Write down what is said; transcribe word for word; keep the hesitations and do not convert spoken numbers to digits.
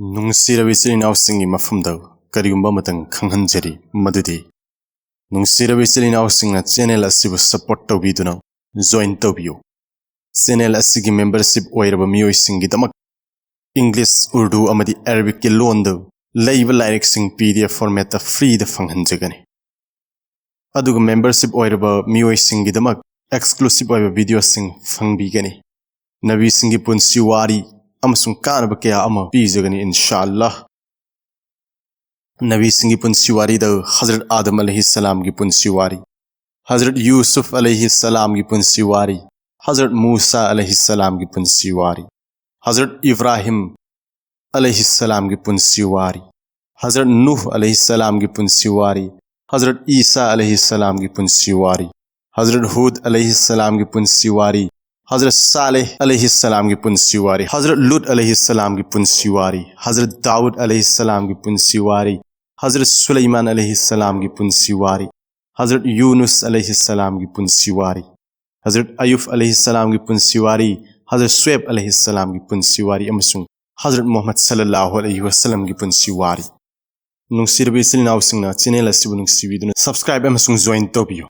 ꯅꯨꯡꯁꯤꯔꯕ ꯏꯆꯤꯜ ꯏꯅꯥꯎꯁꯤꯡꯒꯤ ꯃꯐꯝꯗ ꯀꯔꯤꯒꯨꯝꯕ ꯑꯃꯇꯪ ꯈꯪꯍꯟꯖꯔꯤ, ꯃꯗꯨꯗꯤ ꯅꯨꯡꯁꯤꯔꯕ ꯏꯆꯤꯜ ꯏꯅꯥꯎꯁꯤꯡꯅ channel ꯑꯁꯤꯕꯨ support ꯇꯧꯕꯤꯗꯨꯅ join ꯇꯧꯕꯤꯌꯨ꯫ Channel ꯑꯁꯤꯒꯤ membership ꯑꯣꯏꯔꯕ ꯃꯤꯑꯣꯏꯁꯤꯡꯒꯤꯗꯃꯛ English, Urdu ꯑꯃꯗꯤ Arabic ꯀꯤ ꯂꯣꯟꯗ ꯂꯩꯕ ꯂꯥꯏꯔꯤꯛꯁꯤꯡ P D F format ꯇ free ꯗ ꯐꯪꯍꯟꯖꯒꯅꯤ꯫ ꯑꯗꯨꯒ membership ꯑꯣꯏꯔꯕ ꯃꯤꯑꯣꯏꯁꯤꯡꯒꯤꯗꯃꯛ exclusive ꯑꯣꯏꯕ video ꯁꯤꯡ ꯐꯪꯕꯤꯒꯅꯤ꯫ ꯅꯕꯤꯁꯤꯡꯒꯤ ꯄꯨꯟꯁꯤ ꯋꯥꯔꯤ ꯑꯃꯁꯨꯡ ꯀꯥꯟꯅꯕ ꯀꯌꯥ ꯑꯃ ꯄꯤꯖꯒꯅꯤ, ꯏꯟꯁꯥ ꯑꯜꯂꯥꯍ꯫ ꯅꯕꯤꯁꯤꯡꯒꯤ ꯄꯨꯟꯁꯤ ꯋꯥꯔꯤꯗ ꯍꯖꯔꯠ ꯑꯥꯗꯝ ꯑꯂꯩꯍꯤ ꯁꯂꯥꯝꯒꯤ ꯄꯨꯟꯁꯤ ꯋꯥꯔꯤ, ꯍꯖꯔꯠ ꯌꯨꯁꯨꯐ ꯑꯂꯩꯍꯤ ꯁꯂꯥꯝꯒꯤ ꯄꯨꯟꯁꯤ ꯋꯥꯔꯤ, ꯍꯖꯔꯠ ꯃꯨꯁꯥ ꯑꯂꯩꯍꯤ ꯁꯂꯥꯝꯒꯤ ꯄꯨꯟꯁꯤ ꯋꯥꯔꯤ, ꯍꯖꯔꯠ ꯏꯕ꯭ꯔꯥꯍꯤꯝ ꯑꯂꯩꯍꯤ ꯁꯂꯥꯝꯒꯤ ꯄꯨꯟꯁꯤ ꯋꯥꯔꯤ, ꯍꯖꯔꯠ ꯅꯨꯍ ꯑꯂꯩꯍꯤ ꯁꯂꯥꯝꯒꯤ ꯄꯨꯟꯁꯤ ꯋꯥꯔꯤ, ꯍꯖꯔꯠ ꯏꯁꯥ ꯑꯂꯩꯍꯤ ꯁꯂꯥꯝꯒꯤ ꯄꯨꯟꯁꯤ ꯋꯥꯔꯤ, ꯍꯖꯔꯠ ꯍꯨꯗ ꯑꯂꯩꯍꯤ ꯁꯂꯥꯝꯒꯤ ꯄꯨꯟꯁꯤ ꯋꯥꯔꯤ, ꯍꯖꯔꯠ ꯁꯥꯂꯦꯍ ꯑꯂꯩꯍꯤ ꯁꯂꯥꯝꯒꯤ ꯄꯨꯟꯁꯤ ꯋꯥꯔꯤ, ꯍꯖꯔꯠ ꯂꯨꯠ ꯑꯂꯩꯍꯤ ꯁꯂꯥꯝꯒꯤ ꯄꯨꯟꯁꯤ ꯋꯥꯔꯤ, ꯍꯖꯔꯠ ꯗꯥꯎꯗ ꯑꯂꯩꯍꯤ ꯁꯂꯥꯝꯒꯤ ꯄꯨꯟꯁꯤ ꯋꯥꯔꯤ, ꯍꯖꯔꯠ ꯁꯨꯂꯩꯃꯥꯟ ꯑꯂꯩꯍꯤ ꯁꯂꯥꯝꯒꯤ ꯄꯨꯟꯁꯤ ꯋꯥꯔꯤ, ꯍꯖꯔꯠ ꯌꯨꯅꯨꯁ ꯑꯂꯩꯍꯤ ꯁꯂꯥꯝꯒꯤ ꯄꯨꯟꯁꯤ ꯋꯥꯔꯤ, ꯍꯖꯔꯠ ꯑꯌꯨꯕ ꯑꯂꯩꯍꯤ ꯁꯂꯥꯝꯒꯤ ꯄꯨꯟꯁꯤ ꯋꯥꯔꯤ, ꯍꯖꯔꯠ ꯁꯨꯑꯦꯕ ꯑꯂꯩꯍꯤ ꯁꯂꯥꯝꯒꯤ ꯄꯨꯟꯁꯤ ꯋꯥꯔꯤ ꯑꯃꯁꯨꯡ ꯍꯖꯔꯠ ꯃꯨꯍꯝꯃꯗ ꯁꯜꯂꯜꯂꯥꯍꯨ ꯑꯂꯩꯍꯤ ꯋꯁꯜꯂꯝꯒꯤ ꯄꯨꯟꯁꯤ ꯋꯥꯔꯤ꯫ ꯅꯨꯡꯁꯤꯔꯕ ꯏꯆꯤꯜ ꯏꯅꯥꯎꯁꯤꯡꯅ channel ꯑꯁꯤꯕꯨ ꯅꯨꯡꯁꯤꯕꯤꯗꯨꯅ subscribe ꯑꯃꯁꯨꯡ join ꯇꯧꯕꯤꯌꯨ꯫